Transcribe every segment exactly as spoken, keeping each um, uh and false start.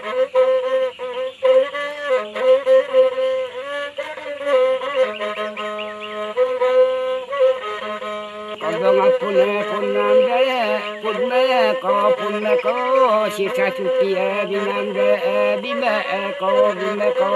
Kodong apune punande, punme ko, punme ko, sika suki e binande, e bime ko, bime ko.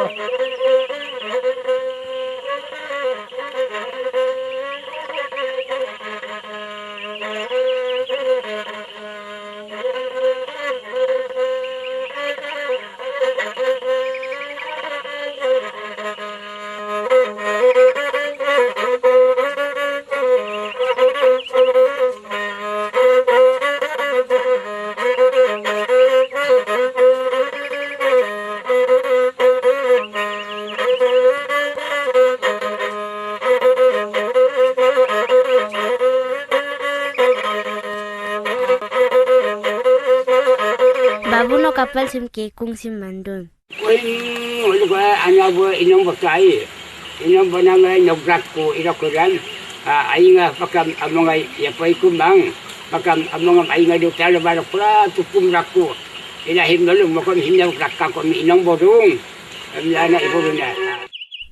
Babu no kapal sim kekung sim mandun. Win, wala ko anya bo inong bakai. Inong banamai nograk ko ira ko ran. A, ainga pakam amongai yapai kumang. Pakam amongam ainga do tala balok pula tukum rakko. Ila him nolum makom him nograk ko mi inong bodung. Amlana iboduna.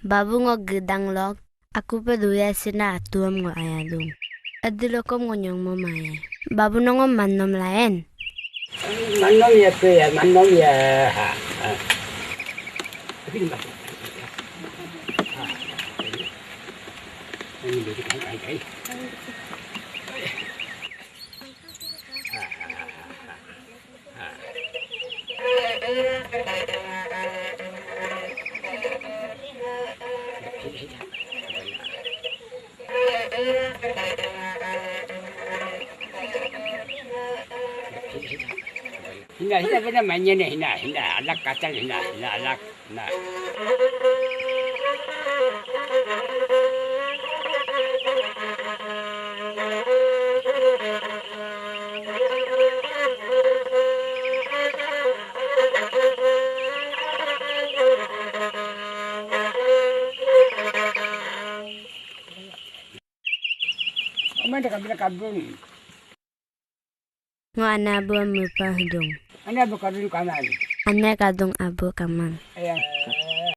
Babu ngo gedang lok. Aku pe duya sina atuam ngo ayadung. Adi lokom ngo nyong mo maye. Babu nongo mannom laen. Mannom ya pe ya, mannom ya. Ha, ha. Hina, hina, bena manyene, hina, hina, alak katal, hina, hina, alak. Nah. Oman de kabila kabun. Ngo ane abu mupa hidung. Ane abu kadun kaman. Ane kadung abu kamang. Iya.